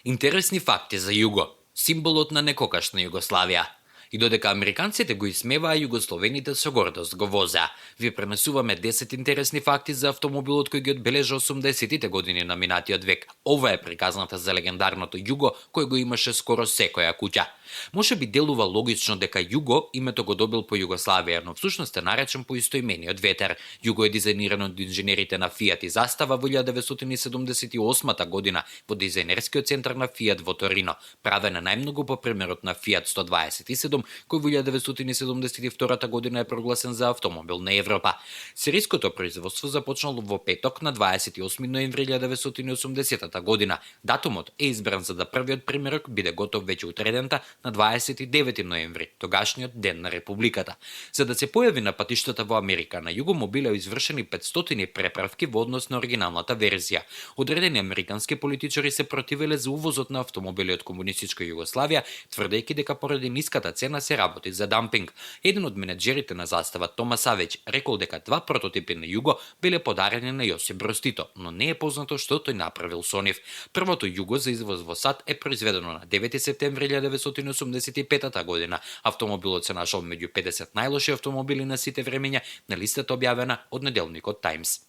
Интересни факти за Југо, символот на некогашна Југославија. И додека американците го исмеваа, југословените со гордост го возеа. Ви пренесуваме 10 интересни факти за автомобилот кој ги одбележа 80-тите години на минатиот век. Ова е приказната за легендарното Југо кој го имаше скоро секоја куќа. Може би делува логично дека Југо името го добил по Југославија, но всушност е наречен по истоимениот ветер. Југо е дизајниран од инженерите на Фијат и Застава во 1978 година во дизајнерскиот центар на Фијат во Торино. Правен е најмногу по примерот на Фијат 127, кој во 1972 година е прогласен за автомобил на Европа. Сериското производство започнало во петок на 28 ноември 1980 година. Датумот е избран за да првиот примерок биде готов веќе утредента на 29 ноември, тогашниот ден на Републиката. За да се појави на патиштата во Америка, на Југо му биле извршени 500 преправки во однос на оригиналната верзија. Одредени американски политичари се противеле за увозот на автомобили од комунистичка Југославија, тврдејќи дека поради ниската цена се работи за дампинг. Еден од менеджерите на Застава, Тома Савеќ, рекол дека два прототипи на Југо биле подарени на Јосип Броз Тито, но не е познато што тој направил со нив. Првото Југо за извоз во САД е произведено на 9 септември 1985 година. Автомобилот се нашол меѓу 50 најлоши автомобили на сите времења на листата објавена од неделникот Таймс.